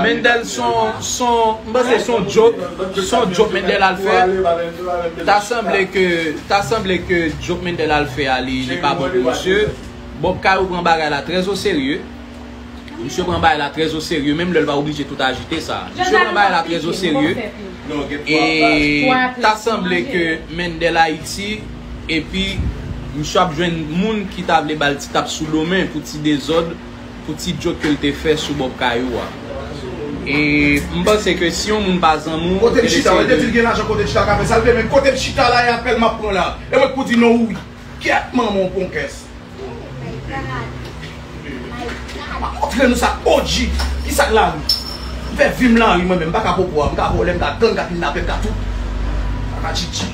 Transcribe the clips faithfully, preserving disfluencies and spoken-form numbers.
Mendel son, son, m panse son joke, son joke Mendel al fè. Ta sanble ke, ta sanble ke joke Mendel al fè a, li, li pa bon pou misye. Bob Kayou pran bagay la trè o serye. Misye pran bagay la trè o serye, menm lè l pa oblije tout ajite sa. Misye pran bagay la trè o serye. E ta sanble ke Mendel Ayiti, epi misye ap jwenn moun ki ta vle ba l ti tap sou do men pou ti dezòd, pou ti joke ke l te fè sou Bob Kayou a. E m panse ke si yon moun pa zanmi w, kote m chita, wè, te di l gen lajan, kote m chita, ka fè sa l vle, men kote m chita la, e apèl m ap pran la. E mwen k pou di non, wi. Kyèt, manman w ponkès. M ap montre nou sa O G. Ki sa k lari? M fè vi m lari mwen menm. M pa ka popo a. M ka vòlè, m ka gang, m ka kidnape, m ka tout. Kaka tchitchi.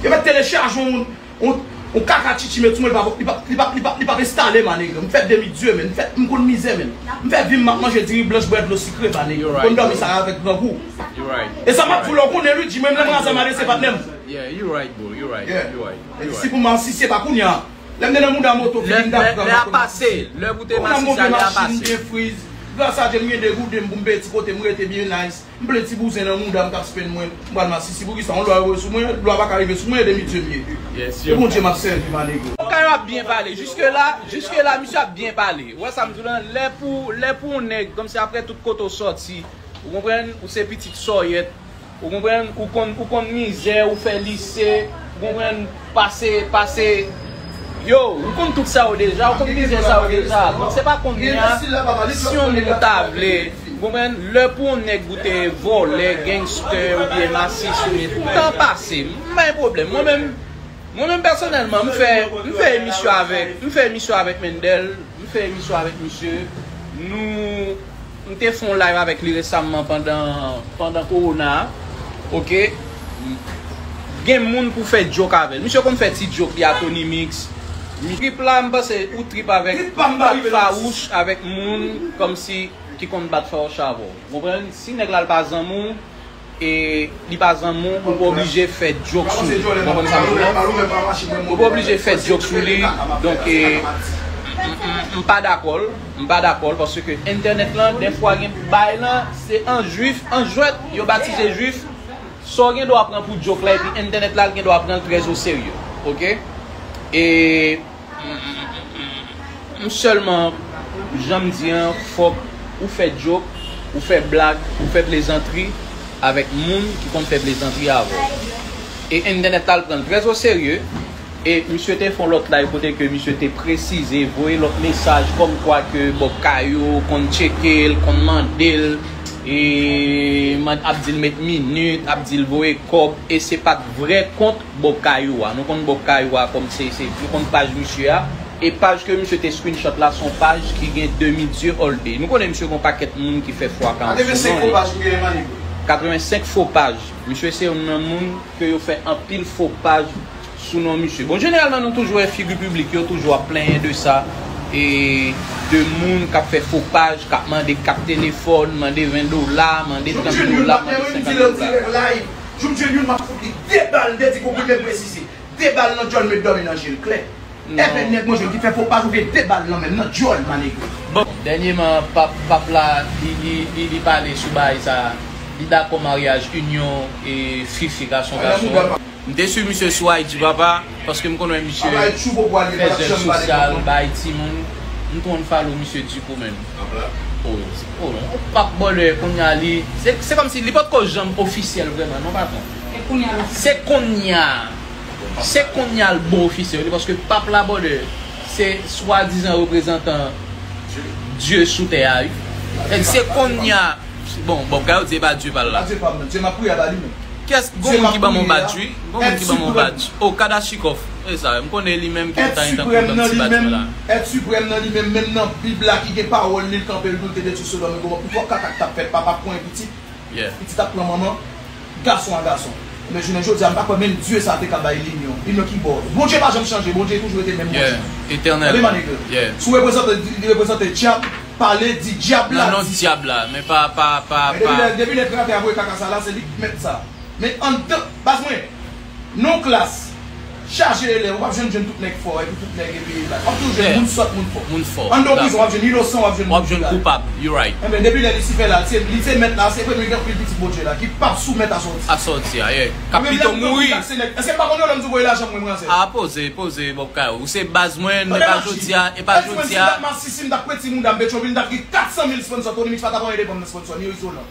Yo mèt telechaje yon, yon, yon kaka tchitchi met sou mwen, li p ap, li p ap, li p ap, li p ap enstale, manege. M fè demi dye, men. M fè, m konn mizè, men. M fè vi m, m ap manje diri blanch, bwè dlo sikre, manege. M konn dòmi sa avèk grangou. E sa m ap di w la, w konnen, Luigi, mwen menm, m raze m ale se patnè m. Yeah, you right, bro. You right. Yeah. You right. E si pou m asisye pa kounye a. Lè m te nan mouda moto, figi m t ap pran. Lè a pase. Lè pou te masisi a, lè a pase. Machin byen friz. Gras a Dye, m gen de gouden pou m peye ti kote m rete byen nice. M plen ti bouzen nan mouda m k ap spenn mwen. M pral masisi. Poukisa? Yon lwa yo voye sou mwen, lwa pa ka rive sou mwen, e demi dye m ye. E Bondye m ap sèvi, manege. Bob Kayou ap byen pale. Jiske la, jiske la, misye ap byen pale. Ou wè sa m di w lan? Lè pou, lè pou yon nèg, kòmsi apre tout kote w sòti, ou konprann, ou se pitit sòyèt, ou konprann, ou konn, ou konn mizè, ou fè lise, ou konprann, pase, pase, yo, ou konn tout sa yo deja, ou konn mizè sa yo deja. Donk, se pa kounye a, si yon moun ta vle, ou konprann, lè pou yon nèg ou te vòlè, gangster, oubyen masis, oubyen, tan pase, m pa gen pwoblèm. Mwen menm, Mwen menm pèsonèlman, m fè, m fè emisyon avèk, m fè emisyon avèk Mendel, m fè emisyon avèk misye. Nou, m te fè yon live avèk li resamman pandan, pandan kowona a. Oke. Gen moun pou fè joke avè l. Misye konn fè ti joke li a Tony Mix. Trip la, m panse ou trip avèk, bat fawouch avèk moun kòmsi ki konn bat fawouch avè w. Ou konprann? Si nèg la l pa zanmi w, e li pa zanmi w, ou pa oblije fè joke sou li. Ou konprann sa m di w lan? Ou pa oblije fè joke sou li. Donk, e, m, m, m pa dakò l. M pa dakò l paske entènèt lan, dèfwa gen bay lan, se an jwif, an jwèt, yo batize jwif. Sa w gen dwa pran pou joke la, epi entènèt la, l gen dwa pran l trè o serye. Oke? E M sèlman, jan m di an, fòk ou fè joke, ou fè blag, ou fè plezantri avèk moun ki konn fè plezantri avè w. E entènèt la, l pran l trè o serye. E misye te fè yon lòt live kote ke misye te presize, voye lòt mesaj kòmkwa ke Bob Kayou konn tcheke l, konn mande l, e man-, ap di l met minit, ap di l voye kòb, e se pa t vrè kont Bob Kayou a. Nou konn Bob Kayou a kòm se, se, nou konn paj misye a. E paj ke misye te screenshot la, se yon paj ki gen demi dye all day. Nou konnen misye gen yon pakèt moun ki fè fwa ka sou non li. Katrevensenk fo paj. Misye se youn nan moun ke yo fè anpil fo paj sou non misye. Bon, jeneralman, nou toujou wè figi piblik yo toujou ap plenyen de sa. E de moun k ap fè fo paj, k ap mande kat telefòn, mande ven dola, mande trant dola, mande senkant dola. Jou m jwenn youn, m ap fout li de bal, m te di pou byen presize. De bal nan djòl, m met dòmi nan je l klè. Èvè nèg mwen jwenn ki fè fo paj, ou gen de bal nan men l, nan djòl, manege. Bon, dènyèman, pap, pap la, li, li, li, li pale sou bagay sa. Li dakò maryaj inyon e Fifi, gason, gason. M te swiv misye sou I G, papa, paske m konn wè misye fè zèv sosyal, bay timoun. M te konn follow misye di kou menm. Oh, oh, non. Pap Bòdè, kounye a li, se, se kòmsi li potko janm ofisyèl vrèman, non, patwon. Se kounye a. Se kounye a l bon ofisyèl, wi, paske pap la, Bòdè, se swadizan reprezantan Dye sou tè a, wi. Se kounye a. Bon, bon, Bob Kayou di e pa Dye pa l la. Dye pa m, Dye m ap priye a ba li menm. Kiyès, gon moun ki ban m yon badj, wi. Gon moun ki ban m yon badj. Oh, Kadachnikov. E sa, m konnen li menm ki ta gentan pran ti badj mwen la. Èt siprèm nan li menm, menm nan Bib la ki gen pawòl li, l kanpe l di w te detwi Sodòm e Gomò. Pou fòk kaka k t ap fèt, papa pran pitit. Pitit ap pran manman, gason a gason. Men jounen jodi a, m pa kwè menm Dye sa te ka bay linyon. Linyon ki bò? Bondye pa janm chanje, Bondye toujou rete menm Bondye. Tande, manege. Si w reprezante, li reprezante dyab, pale, di dyab la, di. Nan non dyab la, men pa, pa, pa, pa. Men depi lè, depi lè kratè a voye kaka sa la, se li k mèt sa. Men anndan, baz mwen, non klas. Chaje elèv, ou p ap jwenn, jwenn tout nèg fò, epi tout nèg, epi w ap toujou jwenn moun sòt, moun fò. Moun fò. Anndan yon prizon, w ap jwenn inosan, w ap jwenn moun koupab. Koupab, you right. Enben, depi lè Lisifè la, se, li se mèt la, se premye gen anpil pitit Bondye la, ki p ap soumèt a sòti. A sòti a, yeah. K ap pito mouri. Èske m pa konn yo lè m di w voye lajan mwen, mwen, anzè? A, poze, poze, Bob Kayou. Ou se baz mwen, e pa jodi a, e pa jodi a. M t ap masisi, m t ap pran ti mouda m Petyonvil, m t ap gen kat san mil sponsor, Tony Mix pa t ap anyen devan m nan sponsor, ni Izolan.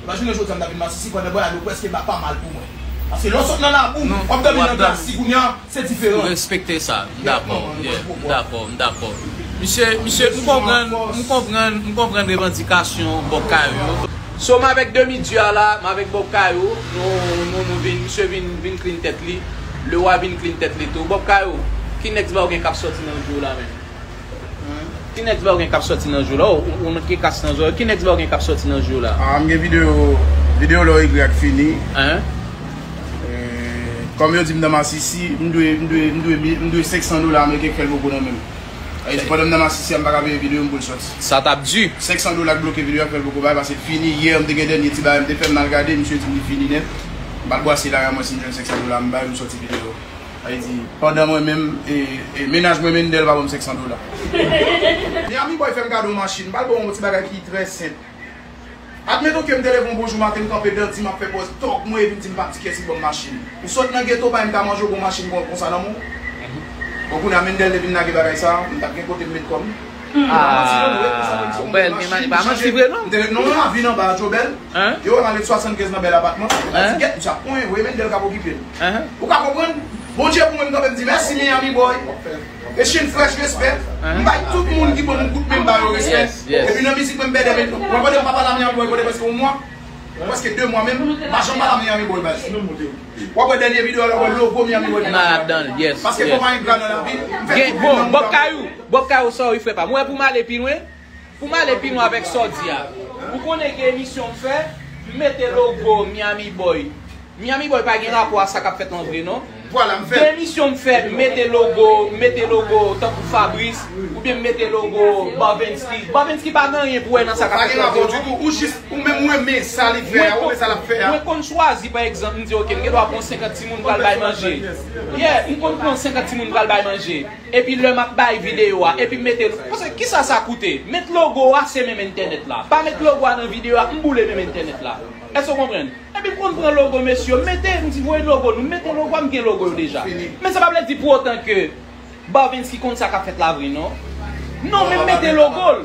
Imajine jodi a m ta vin masisi pandan bwè a dlo prèske pa, pa mal pou mwen. Paske lè w sot nan labou, w ap dòmi nan gras, si kounye a, se diferan. Respekte sa. M dakò, yeah, m dakò, m dakò. Misye, misye, m konprann, m konprann, m konprann revandikasyon Bob Kayou yo. So, m avèk Demi Dye a la, m avèk Bob Kayou, nou, nou, nou vin, misye vin, vin clean tèt li. Lewa vin clean tèt li tou. Bob Kayou, ki nèks ba w gen k ap sòti nan jou la menm? Ki nèks ba w gen k ap sòti nan jou la? Ou, ou, ou gen kas nan zòrèy. Ki nèks ba w gen k ap sòti nan jou la? Ah, m gen videyo, videyo lè w egri ak fini. Hein? Eh, kòm yo di m nan masisi, m dwe, m dwe, m dwe, m dwe senk san dola ameriken k fè l poko nan men m. Sa vle di pandan m nan masisi a, m pa ka peye videyo m pou l sòti. Sa t ap di. Senk san dola k bloke videyo a k fè l poko bay, paske l fini. Yè, m te gen dènye ti bagay m te fè, m al gade, misye di m li fini nèt. M al bwase la, mwen si m jwenn senk san dola, m bay, m sòti videyo. Sa vle di, pandan mwen menm, e, e, mennaj mwen Mendel pa ban m senk san dola. Miami Boy fè m kado yon machin, m pral ba w yon ti bagay ki trè senp. Admeton ke m te leve yon bonjou maten, m kanpe dan di m ap fè pòz tòg mwen epi m di m pa t di kiyès ki ban m machin. Ou sot nan geto, pa menm ka manje w gon machin kon, konsa nan men w. Bon, kounye a Mendel te vin lage bagay sa, m t ap gen kote m met kò m. Ah, Bèl gen mani, pa manti vre non. M te ret nan yon ravin anba a Djobèl. Hein? Yo wè m ale swasannkenz nan bèl apatman. M pa di gèt, misye ap pran, voye Mendel k ap okipe l. Ou ka konprann? Bondye pou mwen, m kanpe m di mèsi Miami Boy. E Chin Fresh, respè. M bay tout moun ki ban m kout men, m ba yo respè. Yes, yes. Epi nan mizik mwen, m pèdi men, mwen kote m pa pale a Miami Boy, kote prèske yon mwa. Prèske de mwa menm, m pa janm pale a Miami Boy baz. W ap wè dènye videyo a, w ap wè logo Miami Boy nan ladan l. Paske fò pa engra nan lavi, m fè tout moun nan mouda. Bob Kayou, Bob Kayou, sorry frè pa m. Ou wè pou m ale pi lwen, pou m ale pi lwen avèk sa w di a. Ou konnen gen emisyon m fè, m mete logo Miami Boy. Miami Boy pa gen rapò a sa k ap fèt an vre non. Vwala, m fè. Gen emisyon m fè, m mete logo, m mete logo tankou Fabrice, oubyen m mete logo Bavensky. Bavensky pa gen anyen pou wè nan sa k ap fèt an vre non. Pa gen rapò ditou, ou jis, ou menm ou renmen sa li fè a, ou renmen sa l ap fè a. Mwen konn chwazi, pa egzanp, m di, ok, m gen dwa pran senkant timoun m pral bay manje. Yeah, m konn pran senkant timoun m pral bay manje. Epi lè m ap bay videyo a, epi m mete, paske kisa sa koute? Met logo a se menm entènèt la. Pa met logo a nan videyo a, m boule menm entènèt la. Èske w konprann? Epi m konn pran logo mesye yo, m mete, m di voye logo nou, m mete logo a, m gen logo yo deja. Men sa pa vle di pou otan ke Bavensky konn sa k ap fèt la vre non. Non, men m mete logo l.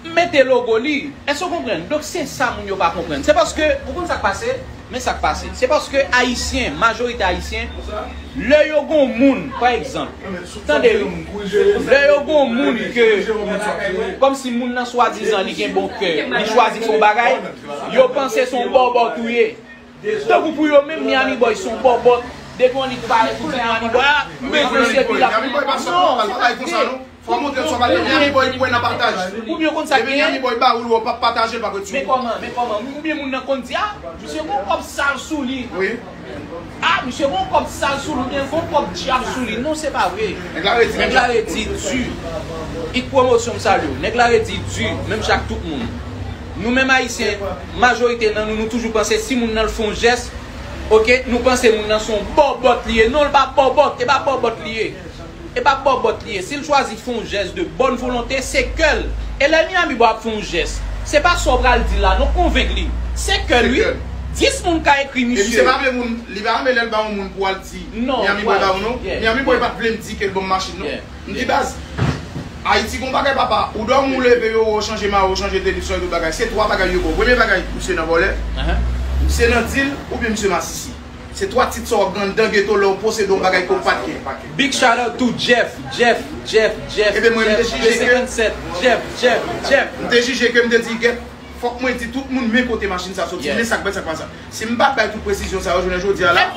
M mete logo li. Èske w konprann? Donk se sa moun yo pa konprann. Se paske, ou konn sa k pase? Men sa k pase. Se paske Ayisyen, majorite Ayisyen, lè yo gon moun, pa egzanp, tande wi, lè yo gon moun ke, kòmsi moun nan swadizan li gen bon kè, li chwazi fè yon bagay, yo panse se yon bòbòt ou ye. Tankou pou yo menm, Miami Boy se yon bòbòt. Depi yon nèg parèt pou di Miami Boy, a, m bezwen se epi l ap. Miami Boy pa sòt nòmal, pa bay konsa non. Fò w montre l sa w pa t gen. Miami Boy kwè nan pataj. Oubyen w konn sa k genyen? Depi Miami Boy ba ou l, w p ap pataje l, p ap retire. Men kòman, men kòman? Oubyen moun nan konn di, a, misye gon kòb sal sou li. Wi. A, misye gon kòb sal sou li, oubyen gon kòb dyab sou li. Non, se pa vre. Nèg la redi, nèg la redi di. Hit Promotion, m salye w. Nèg la redi di, menm jan ak tout moun. Nou menm Ayisyen, majorite nan nou, nou toujou panse si moun nan l fè yon jès, oke, nou panse moun nan se yon bòbòt li ye. Non, l pa bòbòt, e pa bòbòt li ye. E pa bòbòt li ye. Si l chwazi fè yon jès de bòn volonte, se kè l. E lè Miami Boy ap fè yon jès, se pa sa w pral di la non, konvenk li. Se kè l wi. Dis moun ka ekri misye. E misye pa vle moun, li pa renmen lè l ba yon moun pou al di Miami Boy ba ou non. Miami Boy pa t vle m di ke l ban m machin non. M di baz, Ayiti gon bagay papa, ou dòmi ou leve yo wè w chanje mayo, w chanje tenis, w tout bagay. Se twa bagay yo ba w. Premye bagay, misye nan vòlè, misye nan dil, oubyen misye masisi. Se twa tit sa w ap gen anndan geto lè w posede yon bagay ke w pa t gen. Big shout out to Jeff, Jeff, Jeff, Jeff, Jeff, P senkannsèt, Jeff, Jeff, Jeff. M te jije ke m te di, gèt, fòk mwen di tout moun men kote machin sa soti, men sa k bèl, sa k pa sa. Si m pa t bay tout presizyon sa yo, jounen jodi a la,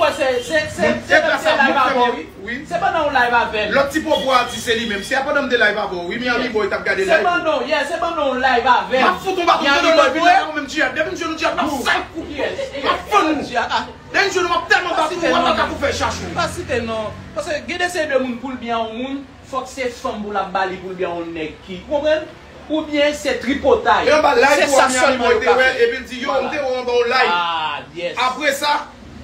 se pandan w live avè l wi. Lòt ti pwopo a di se li menm. Se a pandan m te live avè w wi, Miami Boy t ap gade live ou. Se pandan w live avè l. M ap fout yon baton tande w nan vil la, ou menm Djihad. Depi m jwenn ou Djihad, m ap sal kou. M ap fann ou. Depi m jwenn ou, m ap tèlman bat ou, w ap pa ka pou fè chach ou. Pa site non. Paske gen de se de moun pou l byen a yon moun, fòk se fanm pou l ap ba li pou l byen a yon nèg ki, ou konprann? Oubyen se tripotay. E anba live ou a Miami Boy te wè, epi l di, yo, m te wè w anba yon live. Apre sa,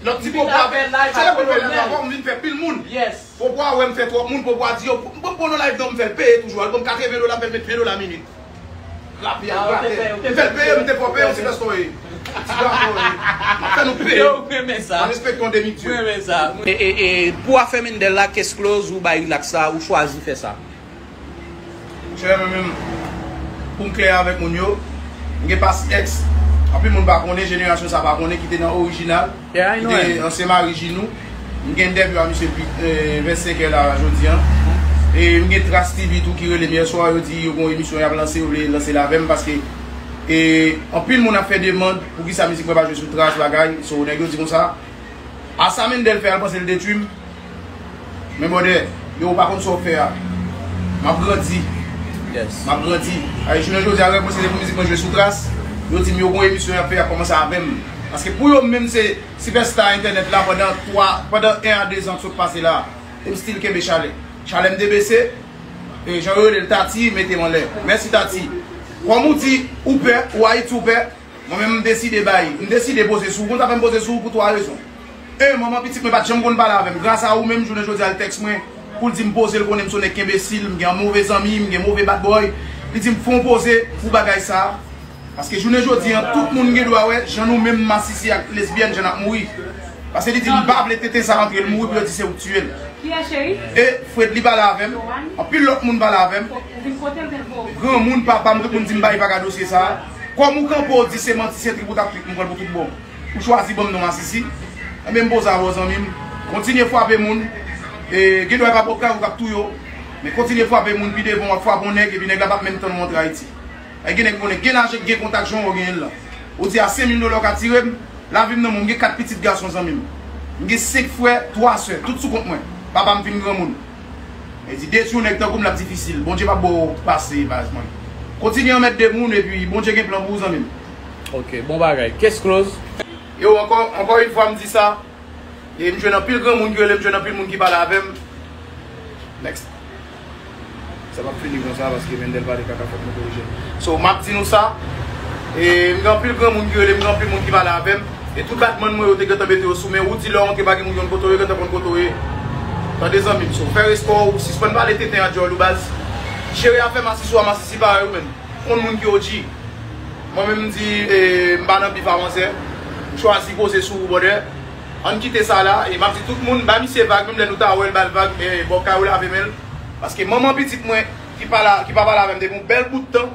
Lòt ti popo a fè live. Se lè pou fè live la, bon, m vin fè pil moun. Yes. Popo a wè m fè twòp moun, popo a di yo, m pran non live nan, m fè l peye toujou. Al ban m katreven dola, m fè l met ven dola minit. Rapid, rapid. M fè l peye, m te fò peye yon ti pèston ye. Ti gason ye. M ap fè nou peye. Yo, mwen renmen sa. An respektan demi dye. Mwen renmen sa. E, e, e, pou afè Mendel la, Case Close, ou bay relax sa, ou chwazi fè sa. Chè mwen menm, pou m klè avèk moun yo, m gen pas ex, anpil moun pa konnen, jenerasyon sa pa konnen, ki te nan orijinal, ki te ansyen mari Jinou. M gen entèvyou a misye depi, eh, vennsenk è la, jodi an. E m gen Trace T V tou ki rele m yè swa, yo di yo gen yon emisyon y ap lanse, yo vle lanse l avè m, paske, eh, anpil moun ap fè demann, poukisa mizik mwen pa jwe sou Trace, bagay, so, nèg yo di konsa, a sa Mendel fè a, l panse l detwi m. Men brother, yo, ou pa konn sa w fè a. M ap grandi. Yes. M ap grandi. Ay, jounen jodi a, lè mwen se pou mizik mwen jwe sou Trace, yo di m yo gon emisyon y ap fè, y ap kòmanse avè m. Paske pou yo menm se sipèsta entènèt la pandan twa, pandan en a de zan k sot pase la. E m still kenbe chalè. Chalè m te bese, e jan yo rele l Tati, mete m anlè. Mèsi Tati. Kòm ou di, ou pè, ou Ayiti ou pè, mwen menm m deside bay, m deside poze sou ou. Konn sa fè m poze sou ou pou twa rezon. E, manman pitit mwen pa t janm konn pale avè m. Gras a ou menm, jounen jodi a, l tèks mwen pou l di m poze, l konnen m se yon nèg ki enbesil, m gen move zanmi, m gen move bad boy. Li di m fè yon poze pou bagay sa a. Paske jounen jodi a, tout moun gen dwa wè, jan nou menm masisi ak lesbyèn, jan n ap mouri. Paske li di m pa vle tenten sa antre l mouri pou yo di se ou k tiye l. Kiyès, cheri? E Fred li pale avè m. Anpil lòt moun pale avè m. Ou vin kote l, vin bo. Granmoun, papa m, tout moun di m pa epa ka dosye sa a. Kòm ou kanpe, ou di se manti, se trip ou t ap trip, m pran l pou tout bon. Ou chwazi ban m non masisi. Enben, m poze avè w, zanmi m. Kontinye frape moun. E, gen dwa e pa bòkay ou k ap touye w. Men kontinye frape moun, pi devan w ap frape yon nèg, epi nèg la p ap menm tann ou antre Ayiti. E gen nèg konnen, gen lajan, gen kontak, jan w genyen l lan. Ou di a senk mil dola w ka tire m, lavi m nan men w, m gen kat pitit gason, zanmi m. M gen senk frè, twa sè, tout sou kont mwen. Papa m fin granmoun. E di, detwi yon nèg tankou m l ap difisil. Bondye p ap ba w pase, baz mwen. Kontinye anmède moun, epi Bondye gen plan pou ou, zanmi m. Ok, bon bagay. Case close. Yo, ankò, ankò yon fwa, m di sa. E m jwenn anpil granmoun ki rele m, jwenn anpil moun ki pale avè m. Next. Sa p ap fini konsa, paske Mendel pale kaka, fòk nou korije. So, m ap di nou sa. E m gen anpil granmoun ki rele m, gen anpil moun ki pale avè m. E tout batman mwen yo te gentan mete yo sou men. Ou di lè w antre pa gen moun ki konn kote w ye, gentan konn kote w ye. Tande zanmi m, so, fè respè w, sispann pale tenten a djòl ou baz. Jere afè masisi w a masisi parèy ou menm. Konn moun ki O G. Mwen menm m di, e, m pa nan bif a manzè. M chwazi poze sou ou, brother. Ann kite sa la, e m ap di tout moun, ba misye vag, menm lè nou ta wè l, ba l vag, e, bò kay ou lave men l. Paske manman pitit mwen, ki pa la, ki pa pale avè m depi yon bèl bout tan,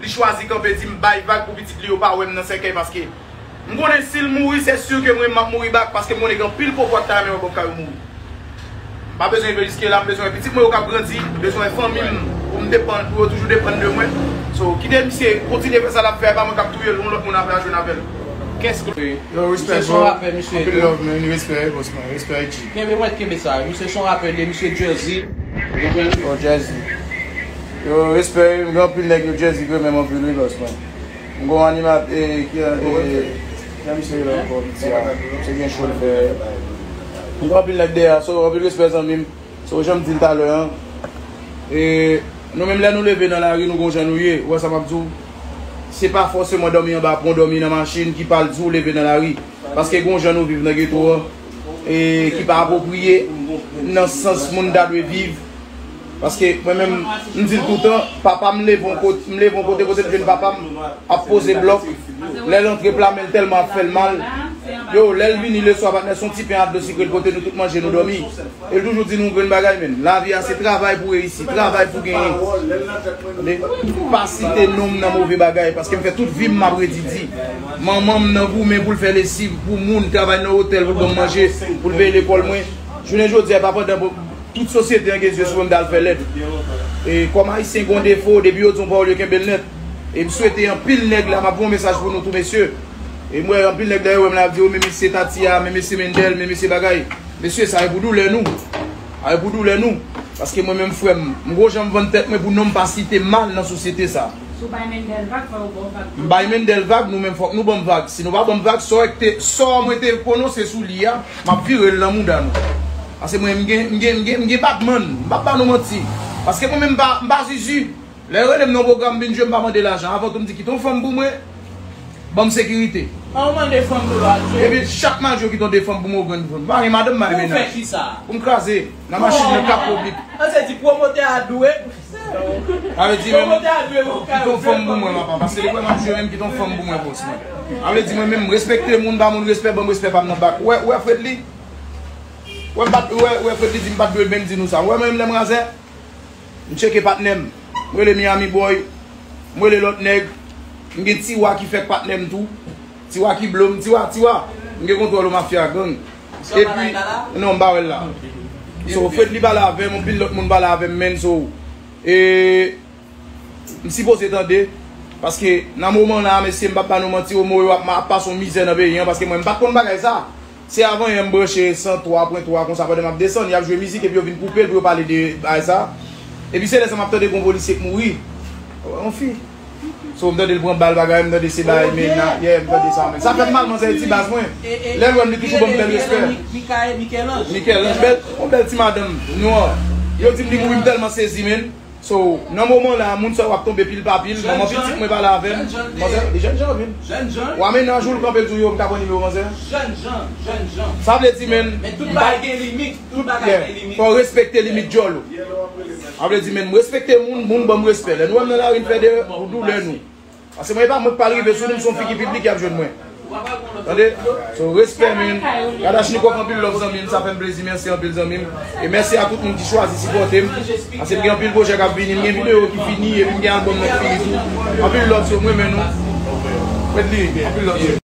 li chwazi kanpe di m bay vag pou pitit li yo pa wè m nan sèkèy, paske m konnen si l mouri, se si ke mwen m ap mouri bak, paske m konnen gen anpil popo k ta renmen wè bò kay ou mouri. M pa bezwen rive jiske la, m bezwen wè pitit mwen yo k ap grandi, m bezwen wè fanmi m pou m depann, pou yo toujou depann de mwen. So, kite misye kontinye fè sa l ap fè, e pa mwen k ap touye l, yon lòt moun apre a jwenn avè l. Kès Yo, respè, bro. Anpil love, man. Respè, boss, man. Respè, G. Kenbe mwen, kenbe sa. Misye se yon rapè, li, misye Jersey. Ou konprann? Yo, Jersey. Yo, respè, m gen anpil nèg New Jersey ki renmen m anpil, wi, boss, man. M gon animat, e, ki, e, jan misye rele ankò, piti a. Misye gen show l fè. M gon anpil nèg dèyè, so, anpil respè, zanmi m. So, jan m di l talè an, e, nou menm lè nou leve nan lari, nou gon jan nou ye. Ou wè sa m ap di w? Se pa fòseman dòmi anba pon, dòmi nan machin ki pral di w leve nan lari. Paske gon jan nou viv nan geto an, e, ki pa apwopriye nan sans moun ta dwe viv. Paske mwen menm, m di l toutan, papa m leve yon kote, m leve yon kote, kote m jwenn papa m ap poze blòk. Lè l antre pla men l tèlman ap fè l mal. Yo, lè l vini leswa, patnè, se yon ti pen ak dlo sikre l pote nou tout manje, nou dòmi. E l toujou di nou yon grenn bagay, menn. Lavi a se travay pou reyisi, travay pou genyen. Tande? Pa site non m nan move bagay, paske m fè tout vi m m ap redi di. Manman m nan goumen pou l fè lesiv pou moun, travay nan otèl pou l ban m manje, pou l peye lekòl mwen. Jounen jodi a, e pa pandan tout sosyete an gen zye sou mwen m t al fè lèd. E kòm Ayisyen gen yon defo, depi yo di yon pawòl, yo kenbe l nèt. E m swete anpil nèg la, m ap voye yon mesaj pou nou tou, mesye. E m wè anpil nèg dayè wè m la ap di, o, men mesye Tati a, men mesye Mendel, men mesye bagay. Mesye, sa e pou doulè nou. Sa e pou doulè nou. Paske mwen menm frè m, m gon jan m vann tèt mwen pou non m pa site mal nan sosyete sa. Si w bay Mendel vag, fò yo ba w vag tou. M bay Mendel vag, nou menm fòk nou ban m vag. Si nou pa ban m vag, sò mwen te, sò mwen te pwononse sou li a, m ap vire l nan mouda nou. Paske mwen, m gen, m gen, m gen, m gen batman, m p ap ba nou manti. Paske mwen menm m pa, m pa zizi. Lè yo rele m nan yon pwogram vin jwe, m pa mande lajan. Avan tou, m di kite yon fanm pou mwen. Ban m sekirite. An ou mande fanm pou l al jwe. Epi chak m al jwe ki ton de fanm pou mwen ou grenn fanm. Pa gen madanm m al menaj. Pou fè kisa? Pou m kraze nan machin nan kap piblik. An se di pwomotè a dwe. Sa vle di menm ki ton fanm pou mwen papa. Paske depi m ap jwe menm ki ton fanm pou mwen bòs mwen. Sa vle di mwen menm respekte moun pa moun respè ban m respè pa m nan bak. Ou wè ou wè Fredly? Ou wè m pa t ou wè ou wè Fredly di m pa t dwe menm di nou sa. Ou wè mwen menm lè m razè? M tcheke patnè m. M rele Miami Boy. M rele lòt nèg. M gen Tiwa ki fèk patnè m tou. Tiwa ki blo m. Tiwa, Tiwa. M gen kontwòl ou mafya gang. Epi, non, m pa wè l la. So, Fredly pale avè m, anpil lòt moun pale avè m, menn, so. E, m sipoze tande. Paske, nan moman la, mesye, m p ap ba nou manti, omo yo ap, ap pase yon mizè nan peyi an, paske mwen, m pa t konn bagay sa. Se avan yè m branche san twa pwen twa konsa pandan m ap desann, y ap jwe mizik epi yo vin koupe l pou yo pale de bagay sa. Epi se lè sa m ap tande gon polisye k mouri. Yon fi. So m tande l pran bal bagay, m tande se bagay men na, yeah, m tande sa men. Sa fè m mal manzè ti baz mwen. Lè l wè m li toujou ban m bèl respè. Michel Ange bèl, yon bèl ti madanm nwa. Yo di m li mouri m tèlman sezi men. So, nan moman la, moun sa yo ap tonbe pil pa pil, manman pitit mwen pale avè m, manzè, li jèn jan vin. Ou a mennaj ou l kanpe l di w yo, m ka pran nimewo manzè? Sa vle di, menn, men tout bagay gen limit, tout bagay gen limit. Fò w respekte limit djòl ou. Sa vle di, menn, m respekte moun, moun ban m respè. Lè nou wè m nan lari, n fè de pou doulè nou. Paske mwen, e pa mwen k pral rive sou nou, m se yon figi piblik y ap jwenn mwen. Tande? So, respè, men. Kadachnikov, anpil love, zanmi m. Sa fè m plezi. Mèsi anpil, zanmi m. E mèsi a tout moun ki chwazi sipòte m. Paske m gen anpil pwojè k ap vini. M gen videyo ki fini, epi m gen albòm nan k fini tou. Anpil love, so, m renmen nou. Fredly, anpil love, so.